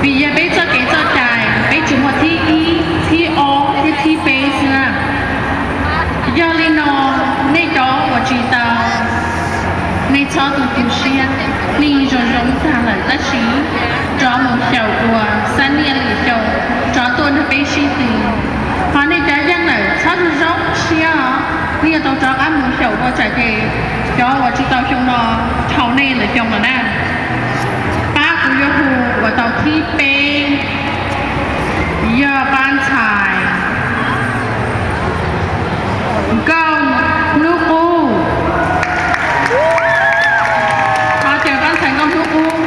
Vim yog peb txoj kev txoj cai, peb tsuas muaj thib ib, thib ob thiab thib peb xwb na. Yog li no, nej cov uas tsis tau, nej txhob tu tu siab, nej zoo zoo tag lawm tab sis rov mus xyaum dua, xab niaj li xyaum, rov tuaj nrog peb sib tw. Ho nej cov yeej lawm txhob zoo zoo siab os, nej yuav tau rov qab mus xyaum dua tsam ces cov uas tsis tau xyoo no dhau nej lwm xyoo lawm na. Pab kuv yuav hu uas tau thib peb yog pab ntxhais Nkauj Hnub Qub. Thov caw pab ntxhais Nkauj Hnub Qub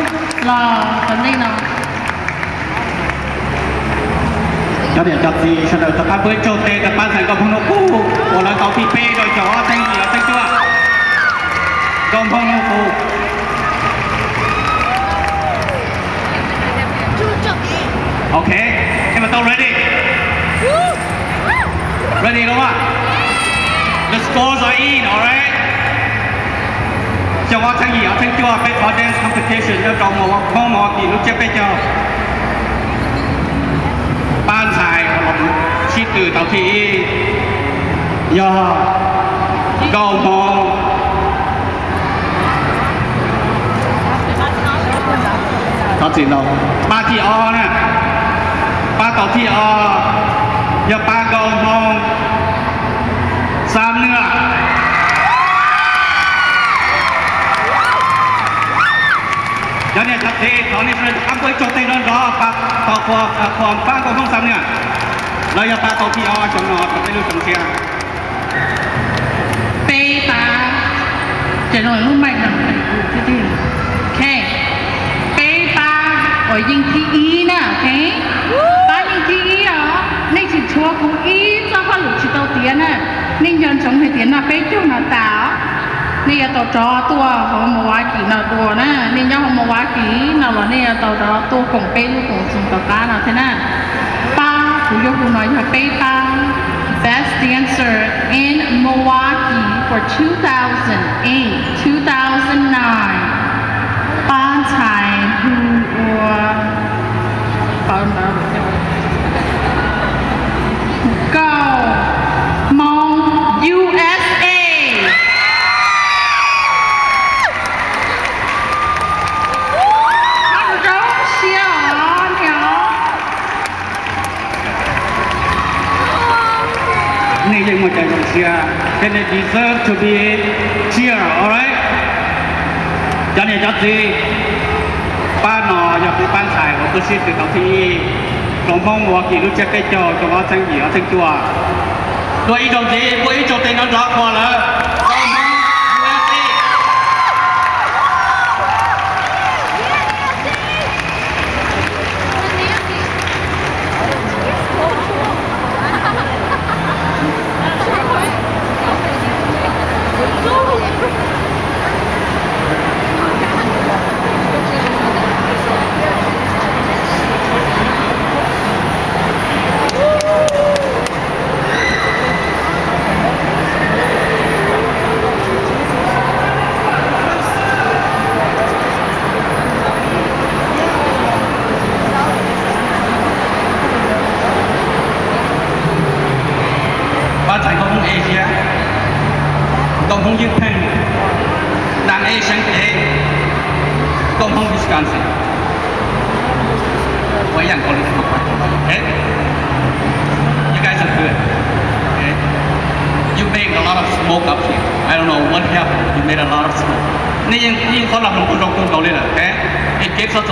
los tom ntej no. Cov niam cov txiv sawv daws rov qab pub ib tsaug tes rau pab ntxhais Nkauj Hmoob Hnub Qub uas lawv tau thib peb rau xyoo ob txhiab yim ob txhiab cuaj. Nkauj Hmoob Hnub Qub. Ok, em mà tao ready. Ready lawm mas. The scores are in, alright. Xyoo ob txhiab yim ob txhiab cuaj peb qhov dance competition nyob rau Hmoob Mus Kim lub tsiab peb caug. Pab ntxhais uas los sib tw tau thib ib yog Nkauj Hmoob. Thov txim ntau. Pab thib ob na, pab tau thib ob yog pab Nkauj Hmoob Xam Nuaj. Cov niam cov txiv, thov nej sawv daws rov qab pub ib tsaug tes nrov nrov, pab, pab Nkauj Hmoob Xam Nuaj. Lawv yog pab tau thib ob xyoo no rau peb lub xyoo tshiab. Peb pab, ces no lub maij no, ok, peb pab uas yeej thib ib na, ok, pab yeej thib ib os, nej tsis tshuav kuv ib txoj hauj lwm tsis tau tiav na, nej nco ntsoov hais tias noj peb caug no tas os, nej yuav tau rov tuaj hauv Milwaukee no dua na, nej nyob hauv Milwaukee no los nej yuav tau rov tuaj koom peb lub koom txoos tom qab no thiab na. Pab kuv yuav hu no yog peb pab Best Dancer in Milwaukee for two thousand eight, two thousand nine. Pab ntxhais hu ua Nkauj Hmoob U S A. Zoo siab os niam. Nej yeej muaj cai zoo siab, thiab nej deserve to be cheer, alright? Cov niam cov txiv, pab no yog kuv pab ntxhais uas tuaj sib tw tau thib ib rau Hmoob Milwaukee lub tsiab peb caug xyoo ob txhiab yim ob txhiab cuaj. Tuaj ib zaug ntxiv, pub ib tsaug tes nrov nrov rau lawv. Pab ntxhais Nkauj Hmoob Asia, Nkauj Hmoob Ywj Pheej, Naj Ej Seev Kev, Nkauj Hmoob Wisconsin. Ua ib yam nkaus li. Okay. You guys are good. Okay. You make a lot of smoke up here. I don't know what happened. You made a lot of smoke. Nej yeej, yeej qhov los hloov kuj zoo kawg nkaus li lawm. Okay. It gives us